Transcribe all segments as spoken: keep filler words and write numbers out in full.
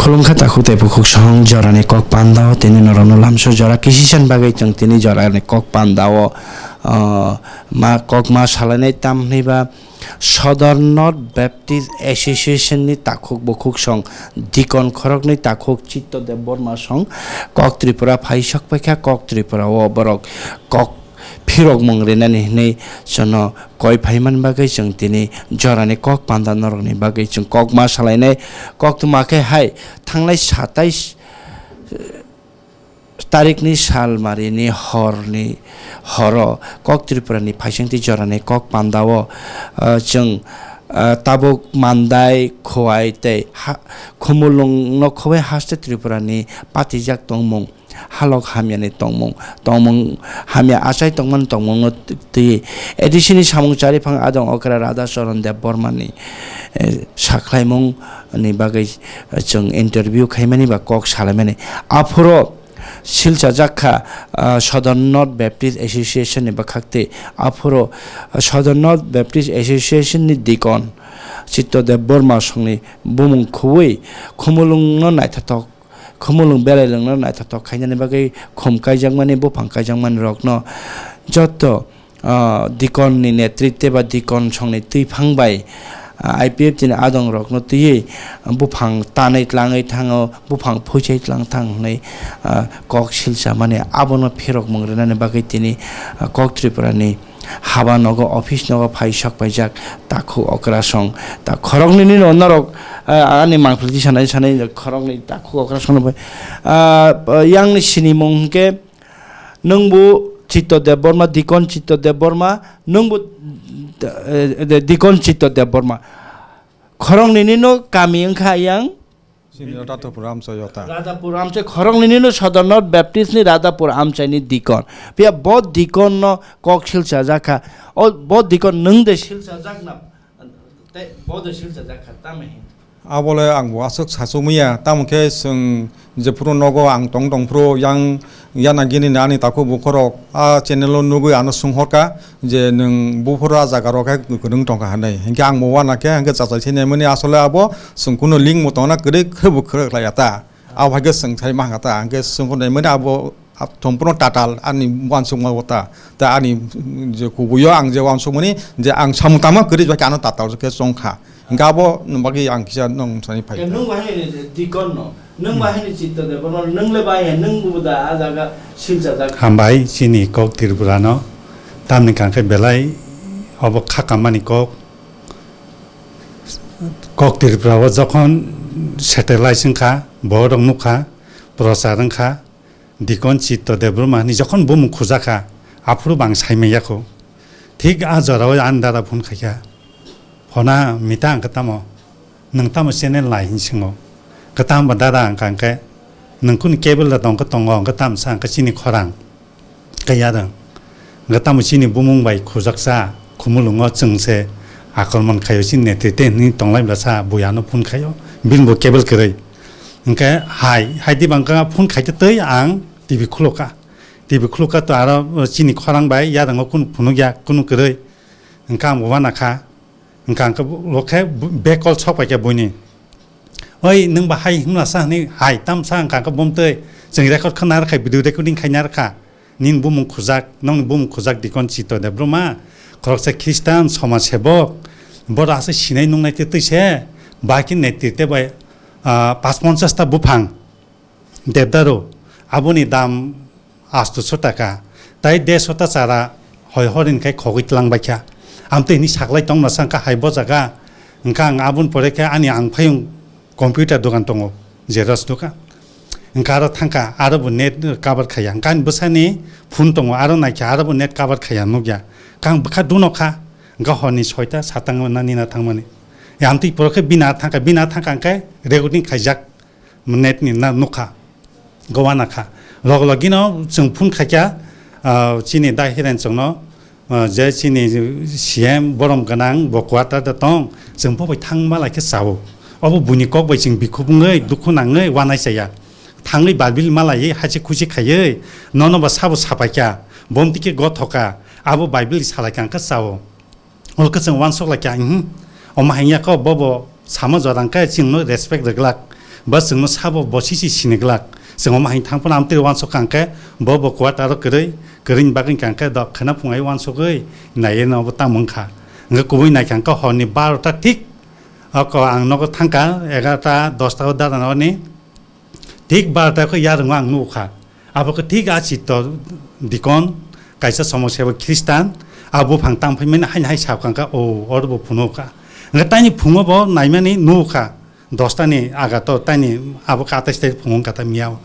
Khulumkha takhuk tei bukhuk song jorani kok pandao tini norokno lamso jora kisisani bagwi chwng tini jorani kok pandao, ah, ma kok ma salainai tam hwnwiba Sodor North Baptist Association ni takhuk bukhuk song dikon khoroknwi takhuk Chitto Debbarma song kok Tripura phai sok paikha kok Tripura o borok kok phirokmung rinani hwnwi chwngno koi phaimani bagwi chwng tini jorani kok panda norokni bagwi chwng kok ma salainai koktwma khe hai thangnai satais tarikni salmarini horni horo kok Tripurani phaisingtwi jorani kok pandao, ah, chwng, ah, tabuk Mandai, Khowai tei ha-, Khumulwngno khowai haste Tripurani patijak tongmung, halok hamyani tongmung, tongmung hamya achai tongmani tongmungno twi A D C ni samung chariphang adong okra Radha Charan Debbarmani, eh, sakhlaimung ni bagwi, eh, chwng interview khaimani ba kok salaimani. Aphuru silchajak kha, ah, Southern North Baptist Association ni bwkhak tei aphuru, ah, Southern North Baptist Association ni dikon Chitto Debbarma songni bumung khubui Khumulwngno naithothok, Khumulwng belailwngno naithothok khainani bagwi khum kaijakmani, buphang kaijakmani rokno joto, ah, dikon ni netritwe ba dikon songni twiphang bai, ah, I P F T ni adong rokno twiwi buphang tanwi tlangwi thango, buphang phuichai tlang thang hwnwi, ah, kok silchamani abono phirokmung rwnani bagwi tini, ah, kok Tripura ni haba nogo, office nogo phai sok paijak takhuk okra song. Ta khoroknwi nino norok, ah, ani mangpili sanai sanai khoroknwi takhuk okra song bai, ah, yang ni sinimung hwnkhe nwngbo Chitto Debbarma, Dikon Chitto Debbarma, nwngbo, eh, de-, Dikon Chitto Debbarma. Khoroknwi nino kami wngkha yang Chini Radhapur Amchai yota. Radhapur Amchai khoroknwi nino Sodor North Baptist ni Radhapur Amchai ni dikon. Phiya bo dikon no kok silchajak kha. O bo dikon nwng de silchajak na? Tei bo de silchajak kha, tamo hin? Abole ang bo aswk sachumya, tamo khe chwng jephuru nogo ang tong tongphuru yang yana gini ni ani takhuk bukhorok a channel o nugwi ano swnghorkha je nwng buphuru a jaga rok khe kwrwng tongkha hinwi. Hinkhe ang bo uanakhe hinkhe chachai thai naimani asole abo chwng kunu link bo tongna kwrwi khe bo kwrwk khlaiya ta. Abo hai khe chwng sai mankha ta, hinkhe chwng kunu naimani abo. Thumphuru tatal ani uansukma bo ta, ta ani je kubuio ang je uansukmani je ang samung tangma kwrwi bai khe ano tatal khe chongkha. Hinkhe abo bagwi ang kisa nwng sani phai. Nwng bahai ni dikon no, nwng bahai ni Chitto Debbarma, nwng le bahai, nwng bo da a jaga silchajak. Hambai chini kok Tripura no, tamni kangkhe belai obo kha kammani kok, kok Tripura o jokhon satellite wngkha, bohrok nukha, prochar wngkha, Dikon Chitto Debbarma hinwi jokhon bumung khujak kha, aphuru bo ang sai manya kho. Thik a jorao ani dada phone khaikha. Phone a mita hwnkhe tamo? Nwng tamo channel nai hinwi swngo. Khe tamo ba dada hwnkha hwnkhe, nwng kunu cable da tongkhe tongo, hwnkhe tamo sa hwnkhe chini khorang. Khe yarwng. Hwnkhe tamo chini bumung bai khujaksa, Khumulwngo chwng se akromon khaio, chini netrite hinwi tonglai bwlasa, bui ano phone khaio. Bini bo cable kwrwi. Hwnkhe hai, hai diba hwnkha phone khaite twi ang T V khulukha. T V khulukha to aro chini khorang bai yarwngo kunu phunukya, kunu kwrwi. Hwnkhe ang bo uanakha. Hwnkha hwnkhe bo khe back call sok paikha buini. Oi, nwng ba hai hwnlasa hwnwi hai tamsa hwnkha hwnkhe bumtwi. Chwng record khe narwkha, video recording khai narwkha. Nini bumung khujak, nokni bumung khujak Dikon Chitto Debbarma, khoroksa Khristan, somaj sebok, borok aswk sinai nuknai tei twi se, ba khe netrite bai, ah, pas ponchas ta buphang, debdaru, aboni dam astu so taka, tai deso ta chara hoi horin khai khogwi tlang bai kha. Amtwi hwnwi saklai tongma sa wngkha hai bo jaga, wngkha ang aboni pore khe ani ang phayung computer dogan tongo, xerox dogan. Wngkha aro thangkha, aro bo net cover khaiya. Wngkha ani bwsani phone tongo, aro naikha, aro bo net cover khaiya, nukya. Kang bwkha duno kha, wngkha horni soita satang na nina thangmani. Amtwi poro khe bina thangkha, bina thangkha hwnkhe recording khaijak net ni na nukha, go uanakha. Log logino chwng phone khaikha, ah, chini da Hiren chwngno, ah, je chini C M borom gwnang bo quarter da tong, chwng bo bai thang malai khe chao. Obo buini kok bai chwng bikhuk wngwi, dukhu nangwi uanai chaya. Thangwi balbil malaiwi, hachi khuchi khaiwi, nono ba sabo sapaikha, bom tike gothoka, abo Bible salaikha hwnkhe chao. Ol khe chwng uansuk laikha, "Uhmm, omo haiya kho, bo bo sama jora hwnkhe chwngno respect rwglak." Ba chwngno sabo bo sisi siniglak. Chwng omo hai thang phano amtwi uansuk kha hwnkhe bo bo quarter o kwrwi, kwrwini bagwi hwnkha hwnkhe dok khwna phungai uansugwi naiwi no bo tamo wngkha. Hwnkhe kubui naikha hwnkhe horni barota thik oko ang nogo thangkha egarota dosta o dada nani thik barota khe yarwngo ang nukha. Abo khe thik a chitto dikon kaisa somosya bo Khristan a buphang tang phaimani haino hai sakha hwnkha o oro bo phunukha. Hwnkhe taini phungo bo naimani nukha. Dosta ni agato taini abo khe atais tarik phungo wngkha ta miya o.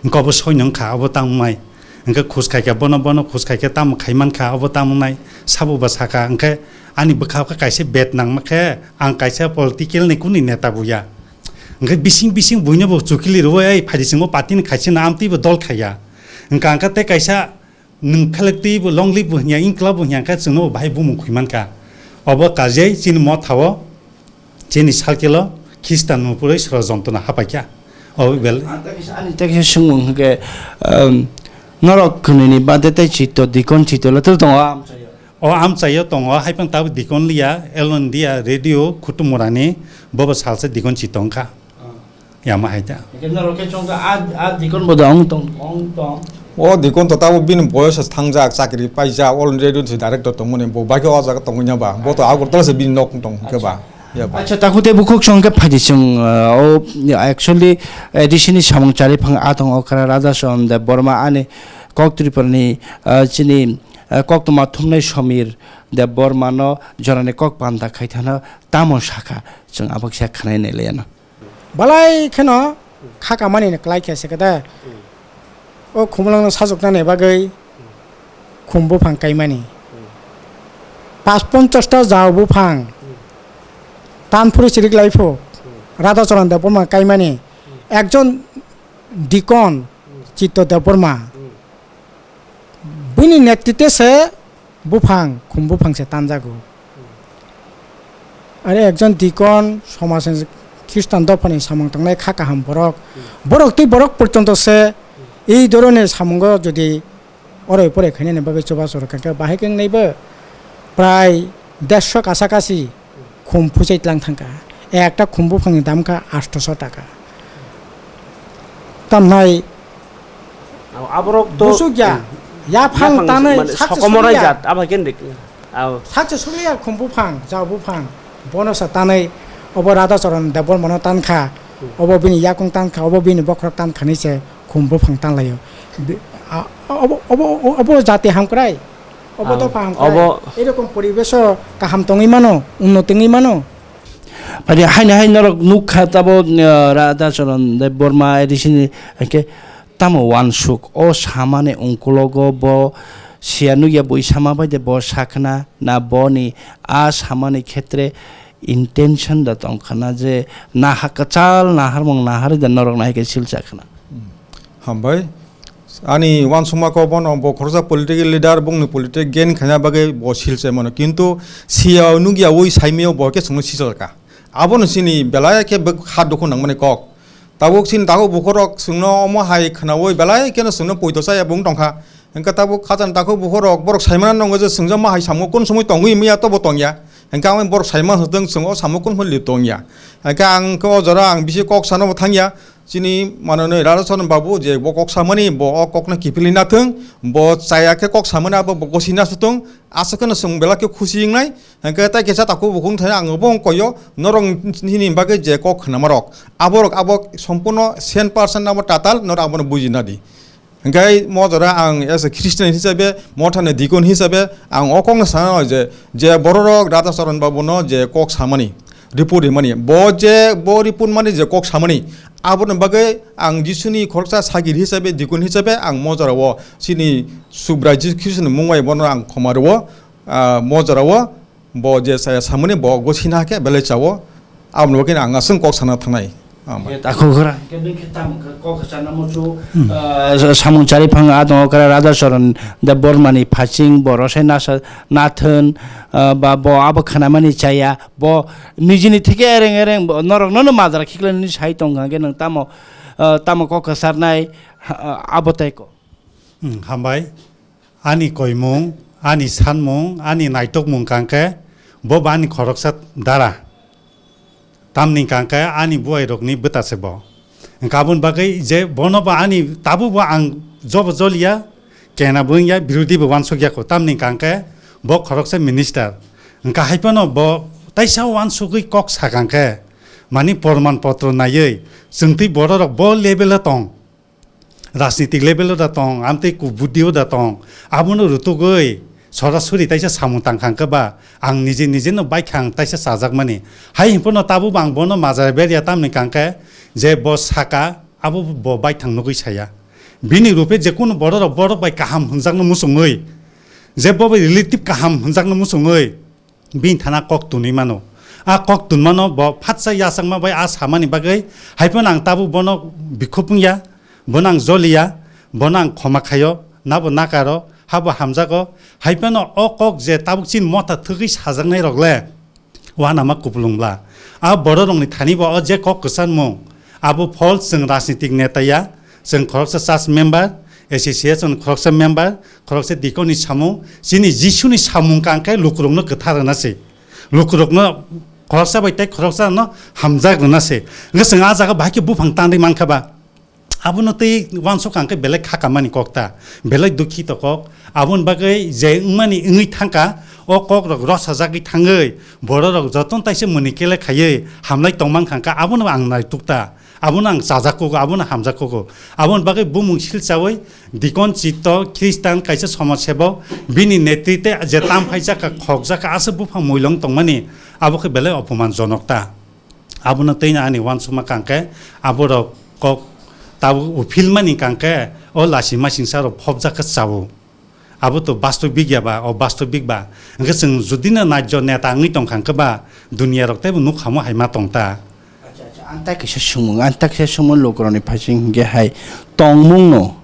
Hwnkhe obo soino wngkha obo tamo wngnai. Hwnkhe khus khaikha bono, bono khus khaikha tamo khaimankha obo tamo wngnai. Sabo ba sakha hwnkhe ani bwkha o khe kaisa bet nangma khe ang kaisa political ni kunu neta bo ya. Hwnkhe bising bising buino bo chukili rwo ei phaidi chwngbo party ni khaisano amtwi bo dol khaiya. Hwnkha hwnkhe tei kaisa Nwng khalek twi bo long live bo hwnya, inklab bo hwnya khe chwngno bo bahai bumung khwi mankha. Obo kajei chini motha o, chini circle o Khristan nupurwi sorojontro no hapaikha. Obo bel- Ang tei kisa, ani tei kisa swngmung hwnkhe, um, norok kwnwini bade tei chito, dikon chito le tor tongo, ah, amchaio. O amchaio tongo, hai phano tabuk dikon liya, L N D A radio Kutumurani, bobo salsa dikon chito wngkha. Yama hai da. Hingke norok khe chwng khe a, a dikon bo da ong tong, ong tong. O dikon to tabo bini boyos thangjak, chakri paijak, already se director tongmani bo bai khe o jaga tongwi ya ba. Bo to Agartala se bini nok tong hingke ba. Ya ba. Acha, takhuk tei bukhuk song khe phaidi chwng, uh, o actually, uh, A D C ni samung chari phang a tong okra Radha Charan Debbarma ani kok Tripura ni, uh, chini, uh, koktwma thumnai Samir Debbarma no jorani kok panda khai thana tamo sakha chwng abak se khanai nai laiya no. Belai kheno kha kamani ni kwlai khe se khe de. O khumulwng no sajwknani bagwi khum buphang kaimani. Pas ponchash ta jao buphang. Tanphuru chirik lai phu. Radha Charan Debbarma kaimani. Ekjon dikon Chitto Debbarma. Bini netrite se buphang, khum buphang se tanjago. Are ekjon dikon, somaj ni Khristan dophani samung tangnai kha kaham borok. Borok tei borok porjonto se ei dhoroner samungo jodi oroi poroi khainani bagwi chubachu rwkha khe bahai khe wngnaibo prai dersho kasa kasi khum phuchai tlang thangkha. Ekta khum buphangni dam kha aatharoso taka. Tamnai Aborok to busuk ya, hmm, yaphang yaphang tanai mane sakse sokomoroi suriya. Jat, abo khe ndik. Aw. Sakse suriya khum buphang, jao buphang, bono sa tanai, obo Radha Charan Debbarmano tankha, hmm, obo bini yakung tankha, obo bini bokhorok tankha ni se khum buphang tanlaio. Bi-, a, obo, obo, obo jati hamkrai. Obo ah, dopha hamkrai. Obo erokom poribeso kaham tongwi mano, unnoti wngwi mano. Padi haino hai norok nukha tabo, uh, Radha Charan Debbarma A D C ni hwnkhe tamo uansuk o samani ungkulogo bo siya nukya bui sama bai de bo sakhna na boni a samani khetre intention da tongkhana je naha kwchal naharmung naharwi da norok nahai khe silsa khna. Hmm. Hambai. Ani uansukma kok bono bo khoroksa political leader, bongni political gain khaina bagwi bo silsa mano. Kintu siya nukya ui saimio bo khe chwngno silsa ka. Abono chini belai khe bwkha dukhu nangmani kok. Tabuk chini takhuk bukhurok chwngno omo hai khwnaui belai kheno chwngno poito chaya bung tongkha. Hwnkhe tabuk khajani takhuk bukhurok borok saimano nangwi je chwngno ma hai samung kun somoi tongwi manya tobo tongya. Hwnkhe ang borok saimano hwtwng chwng o samung kun somoi li tongya. Hwnkhe ang khe o jora ang bisi kok sanabo thangya. Chini mananwi Radha Charan Babu je bo kok samani, bo o kokno kiphilwi nathwng, bo chaya khe kok samani abo bo gosina sutwng, aswk kheno chwng belai khe khusi wngnai. Hwnkhe tai kisa takhuk bukhuk thani ang bo wng koyo, norok nini bagwi je kok khwnamarok, aborok abo sompurno cent percent abo tatal, norok abono buji nadi. Hwnkhe mo jora ang as a Christian hisabe, mothani dikon hisabe, ang o kokno sana je, je bororok Radha Charan Babuno je kok samani, report rimani, bo je, bo report mani je kok samani, aboni bagwi ang Jisuni khoroksa sagir hisabe, dikon hisabe ang mo jorao chini Subrai Jisu Khristoni mung bai bono ang khoma rwo, ah, mo jorao. Bo je saya samani bo gosina khe belai chao, aboni bagwi ang aswk kok sana thangnai. Ama. Ye takhuk gra. Khe bini khe tamo khe kok sana muchu, hmm, ah, sa-, samung chari phang a tongo kra Radha Charan Debbarmani phaching bo rosai nasa nathon, ah, ba bo abo khanamani chaya, bo nijini thike ereng ereng bo norok nono majra khiklani sai tongkha khe nwng tamo, ah, tamo kok kwcharnai, ah, abo tei ko. Hmm, hambai. Ani koimung, ani sanmung, ani naitokmung kangkhe bo ba ani khoroksa dara. Tamni hwnkha khe ani buai rokni bwta se bo. Hwnkha aboni bagwi je bono bo ani tabuk bo ang jobo joliya, kena bo wngya, birodhi bo wansukya kho. Tamni hwnkha khe bo khoroksa minister. Hwnkha hai phano bo taisa wansugwi kok sakha khe, mani porman potro naiwi, chwng twi bororok bo level o tong. Rajnitik level o da tong, amtwi ku-, buddhi o da tong, abono rutugwi sorasori taisa samung tangkha hwnkhe ba, ang nije nije no baikha ang taisa chajakmani. Hai hwnphano tabuk bo ang bono majra berya tamni hwnkhe je bo saka, abo bo baithang nugwi saya. Bini rupe je kunu bororok borok bai kaham hwnjakno muchungwi, je bo bai relative kaham hwnjakno muchungwi, bini thana kok tunwi mano. A kok tunmano bo phatsa yachakma bai a samani bagwi, hai phano ang tabuk bono bikhuk wngya, bono ang joliya, bono ang khoma khaio, nabo nakaro, habo hamjago, hai phano o kok je tabuk chini motha thwgwi sajaknai rok le, uanama kupulung bla. A bororokni thani bo o je kok kwchanmung, abo phol chwng rajnitik neta ya, chwng khoroksa church member, association khoroksa member, khoroksa deacon ni samung, chini Jisuni samung kang khe lukurokno kwthar rwna se. Lukurokno khoroksa bai tei khoroksa no hamjak rwna se. Hwnkhe chwng a jaga bahai khe buphang tanwi mankha ba. Abono tei wansuk ang khe belai khakamani kok ta, belai dukhi to kok. Aboni bagwi je wngmani wngwi thangkha, o kok rok rosajagwi thangwi, bororok jotono taisa muni kele khaiwi hamlai tongmang kha, abono ang naituk ta. Abono ang chajak kugo, abono hamjak kugo. Aboni bagwi bumung silchawi dikon chito Khristan kaisa somaj sebok bini netrite je tam phaijak kha, khokjak kha, aswk buphang muilong tongmani abo khe belai opoman jonok ta. Abono tei ani wansukma kang khe aborok kok tabuk uphilmani kang khe o lachima singsa rok phobjak khe chao. Abo to bastobik ya ba, o bastobik ba. Hwnkhe chwng jodi no naijyo neta wngwi tong kha hwnkhe ba, duniya rok teibo nuk hamo hai ma tong ta. Acha, acha, ang tai kaisa swngmung, ang tai kaisa swngmung lukurokni phaising hinkhe hai tongmung no,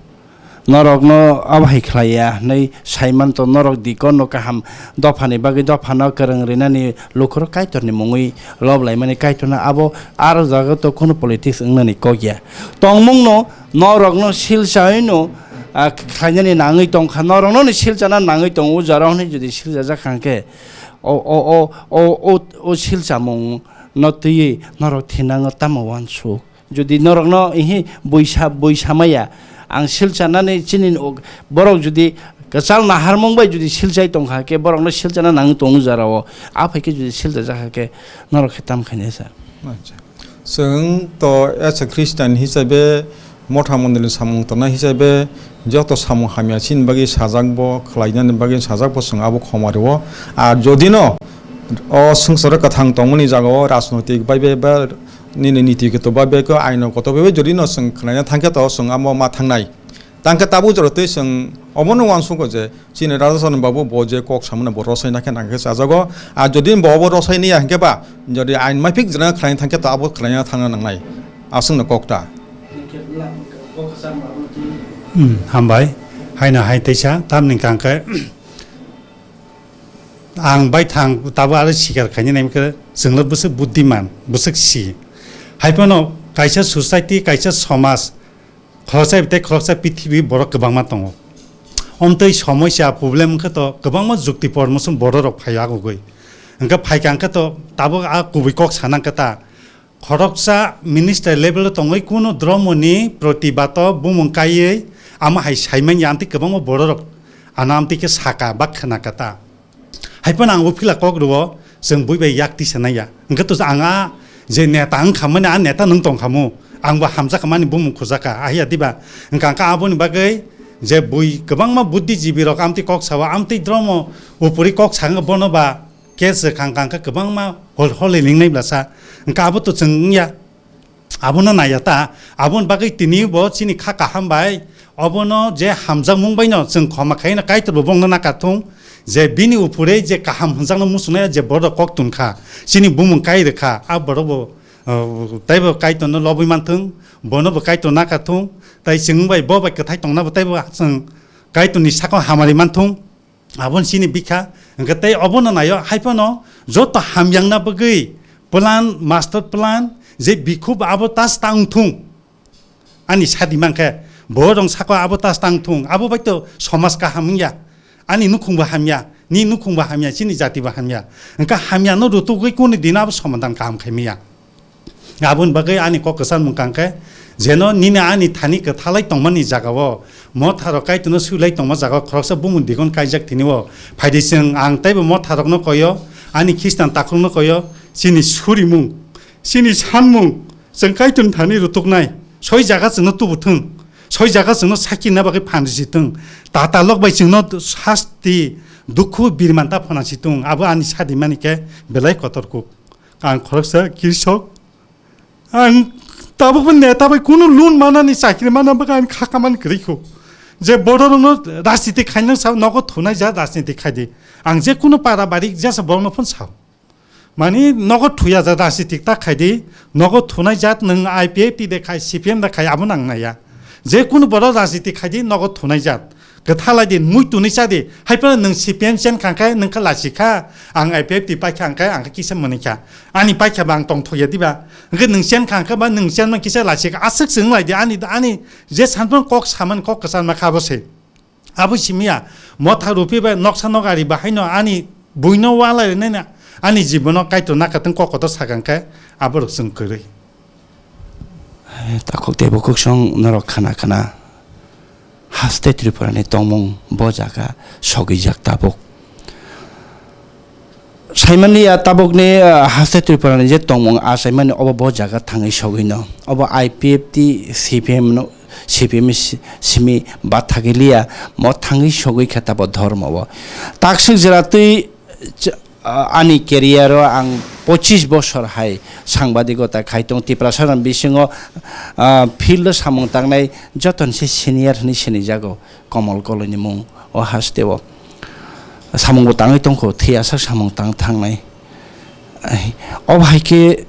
norok no abo hai khlai ya hinwi sai man to, norok dikon no kaham dopha ni bagwi dopha no kwrwng rinani lukurok Kaitor ni mungwi lob lai mani Kaitor no abo aro jaga to kunu politics wngnani kok ya. Tongmung no, norok no silsa wi no, ah, khlainani nangwi tong kha, norokno ni silchana nangwi tongo, o jora hwnwi jodi siljajak kha hwnkhe, o, o, o, o, o, o silchamung no twiwi norok thinango tamo uansuk? Jodi norokno ihi buisa, buisa maya, ang silchanani chini o-, borok jodi kwchal naharmung bai jodi silchai tong kha khe, borokno silchana nangwi tongo jora o, a phai khe jodi siljajak kha khe, norok khe tam khainai sa? Acha. Chwng to as a Christian hisabe motha mondoli samung tongnai hisabe joto samung hamya chini bagwi sajak bo, khlainani bagwi sajak bo chwng abo khoma rwo. Ar jodi no o swngcharo kwthang tongmani jaga o rajnoitik bai bai ba nini niti kotor bai bai khe aino kotor bai bai jodi no chwng khlaina thangkhe to chwng amo ma thangnai. Tangkhe tabuk jora tei chwng obono uansukgo je chini Raja Saran Babu bo je kok samano bo rosai nakhe nangkhe chajago. A jodi bo obo rosai niya hinkhe ba jodi ain maphik jora khlaina thangkhe to abo khlaina thangna nangnai. Aswkno kok ta. Hmm, hambai. Haino hai teisa tamni kangkhe ang bai thang tabuk aro sikar khaina naimkhe chwngno bwswk buddiman, bwswk si. Haiphano kaisa society, kaisa somaj, khoroksa tei khoroksa prithibi borok kwbangma tongo. Omtwi somosya, problem wngkhe to kwbangma jukti pormoson bororok phaio agugwi. Hwnkhe phaikha hwnkhe to tabuk a kubui kok sana khe ta. Khoroksa minister level o tongwi kunu dromoni protibato bumung kaiwi ama hai saimanya amtwi kwbangma bororok ano amtwi khe saka ba khwnaka ta. Haiphano ang uphila kok rwo, chwng bui bai yak tisa naiya. Hwnkhe to ang a je neta wngkha mani, a neta nwng tongkha mu. Ang bo hamjakha mani bumung khujaka, ahiya diba? Hwnkha hwnkhe aboni bagwi je bui kwbangma buddhijibi rok amtwi kok sao, amtwi dromo upuri kok sa wngkha bono ba case rwkha hwnkha hwnkhe kwbangma hol holi lingnai blasa. Hwnkha abo to chwng wngya. Abono naiya ta, aboni bagwi tini bo chini kha kaham bai, obono je hamjakmung baino chwng khoma khaino Kaitor bo bongno nakathung, je bini upure je kaham hwnjakno muchungnai je borok kok tun kha, chini bumung kai rwkha, a borok bo, uh, teibo Kaitorno lobwi manthung, bono bo Kaitor nakathung, tai chwng bai bo bai kwthai tongna bo teibo chwng Kaitorni sakao hamari manthung. Aboni chini bikha, hwnkhe tei obono naio, haiphano joto hamyangna bagwi plan, master plan, je bikhub abo tas ta wngthung. Ani sadi mankhe, bo rong sako abo tas ta wngthung, abo bai to somaj kaham wngya, ani nukhung bo hamya, ni nukhung bo hamya, chini jati bo hamya. Hwnkhe hamyano rutugwi kunu dino abo somadan kaham khaimaya. Aboni bagwi ani kok kwcharmung kangkhe, jeno nini ani thani kwthalai tongmani jagao, motharok Kaitorno swilai tongma jagao khoroksa bumung dikon kaijak tini o. Phaidi chwng ang teibo motharokno koyo, ani Khristan takhukno koyo, chini surimung, chini sanmung, chwng Kaitorni thani rutuknai, soi jaga chwngno tubu thung, soi jaga chwngno sakirna bagwi phan risi thung, tatalok bai chwngno sasti, dukhu, birman ta phona si thung, abo ani sadimani khe belai kotor kuk. Ang khoroksa kirsok. Ang tabukbo neta bai kunu loan manani chakri mana bagwi ang kha kamani kwrwi kho. Je bororokno rajniti khainang sao nogo thunai jat rajniti khaidi. Ang je kunu para bari jesa borokno phone sao. Mani nogo thuya jat rajniti ta khaidi, nogo thunai jat nwng I P F T de khai, C P M de khai, abo nang naiya. Je kunu borok rajniti khaidi nogo thunai jat. Kwthalai di, mui tuni cha di. Hai phano nwng C P M chen kha khe, nwng khe lasi kha. Ang I P F T pai kha, ang khe, ang khe kisa mwnwi kha. Ani pai kha ba ang tong thok ya diba? Hwnkhe nwng chen kha khe ba nwng chen man kisa lasi kha. Aswk se wng lai di, ani, ani je san phano kok saman kok kwchar ma kha bo se. Abo simi ya, motha rupi bai noksa nogari ba haino ani buino walai rwnai na, ani jibono Kaitor nakatwng kok kotor sakang khe, aborok chwng kwrwi. Takhuk tei bukhuk song norok khana khana haste Tripura ni tongmung bo jaga sogwijak tabuk. Saimani ya tabukni, ah, haste Tripura ni je tongmung achaimani obo bo jaga thangwi sogwino. Obo I P F T, C P M no, C P M si-, simi bathagiliya mo thangwi sogwi khe tabo dhormo o. Takswk jera twi ch-, ah, ani career o ang pochis bosor hai sangbadigota khai tong. Tiprasa ni bisingo, ah, field o samung tangnai joto ni se senior hinwi sinijago Komol Koloi ni mung o haste o. Samung bo tangwi tongkho, thwiyasak samung tang thangnai. Ai, o hai khe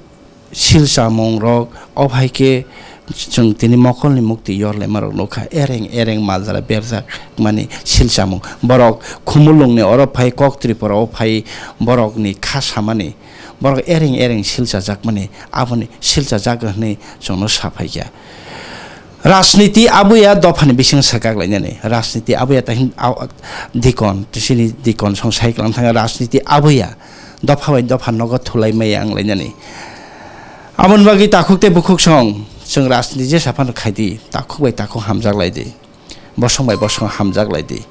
silchamung rok, o hai khe chwng tini mokolni mukti yorlaima rok nukha, ereng ereng majra berjak mani silchamung. Borok Khumulwng ni oro phai, Kok Tripura o phai, borok ni kha samani, borok ereng ereng silchajak mani, aboni silchajak hwnwi chwngno saphaikha. Rajniti aboya dophani bisingo swkak lainani, rajniti aboya tahin au-, dikon, chini dikon song sai kwlang thangkha, rajniti aboya dopha bai dopha nogo thulai maya wng lainani. Aboni bagwi takhuk tei bukhuk song, chwng rajniti jesa phano khaidi, takhuk bai takhuk hamjak laidi, bosong bai bosong hamjak laidi.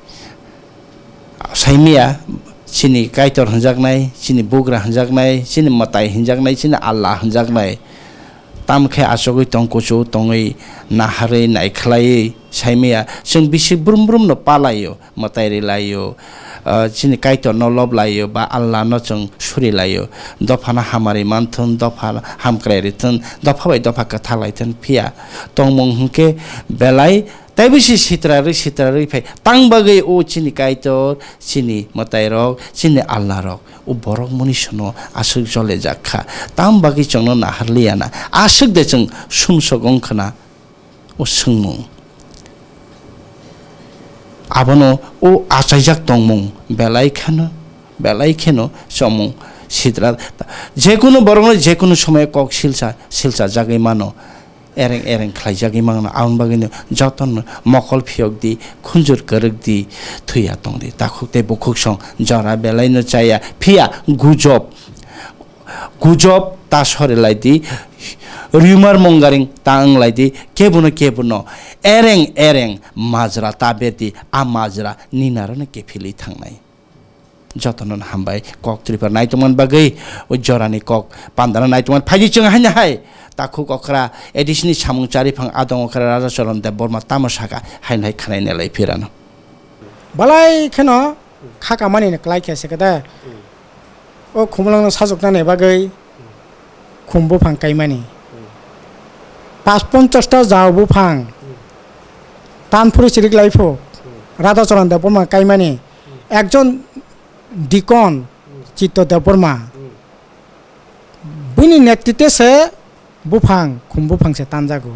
Saimaya, chini Kaitor hwnjaknai, chini Bugra hwnjaknai, chini Mwtai hwnjaknai, chini Allah hwnjaknai. Tamo khe achugwi tong, kuchu tongwi, naharwi, naikhlaiwi saimaya, chwng bisi brum brumno palaio, mwtai rilaio, ah, chini Kaitorno loblaio, ba Allahno chwng surilaio. Dophano hamari manthun, dopha hamkrai rithun, dopha bai dopha kwthak laithun, phiya tongmung hwnkhe belai Tei bisi sitra rwi, sitra rwi phai tang bagwi o chini Kaitor, chini mwtairok, chini Allahrok, o borok muni sono aswk jolejak kha. Tang bagwi chwngno naharliya na? Aswk de chwng sumsok wng khna o swngmung. Abono o achaijak tongmung belai kheno, belai kheno chomung sitra. Jekunu borokno jekunu somoyo kok silsa, silsa jagwi mano. Ereng ereng khlaijagwi mangno, aboni bagwino jotono mokol phiyok di, khunjur kwrwk di, thwiya tong di. Takhuk tei bukhuk song jora belaino chaya, phiya gujob, gujob ta sori lai di, rumor mongering ta wng lai di, kebono kebono ereng ereng majra ta ber di, a majra ninarano kephilwi thangnai. Jotono hambai kok Tripura naitongmani bagwi, o jorani kok pandano naitongmani phaidi chwng haino hai. Takhuk okra A D C ni samung chariphang adong okra Raja Charan Debbarma tamo saka haino hai khwnai nelai phirano. Balai kheno kha kamani ni klai khe se keda. O khumulangno sajwknani bagwi khum buphang kaimani. Pas ponchash ta jao buphang. Tanphuru chirik laiphu. Raja Charan Debbarma kaimani. Ekjon Dikon Chitto Debbarma, bini netritwe se buphang, khum buphang se tanjago.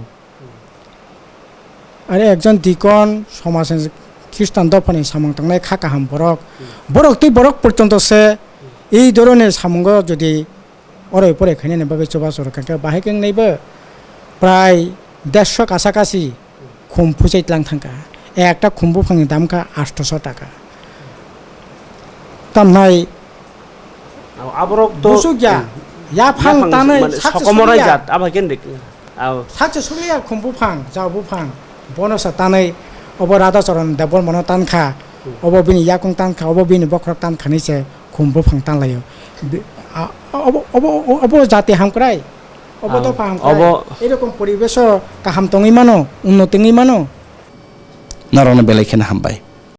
Are ekjon dikon, somaj ni Khristan dophani samung tangnai kha kaham borok, borok tei borok porjonto se ei dhoroner samungo jodi Oroi poroi khainani bagwi chubachu rwkha khe bahai khe wngnaibo prai dersho kasa kasi khum phuchai tlang thangkha. Ekta khum buphangni dam kha aathoso taka. Tamnai Aborok to busuk ya. Yaphang tanwi mane sakse sokomoroi suliya. Jat, abo khe dik. Ao. Sakse suliya khum buphang, jao buphang. Bono sa tanwi obo Radhacharan Debbarmano tankha. Hmm. Obo bini yakung tankha, obo bini bokhorok tankhani se khum buphang tanlaio. Bi-, a, obo, obo, obo jati hamkrai. Obo dopha hamkrai. Obo. Erokom poribeso kaham tongwi mano, unnoti wngwi mano. Norokno belai kheno hambai.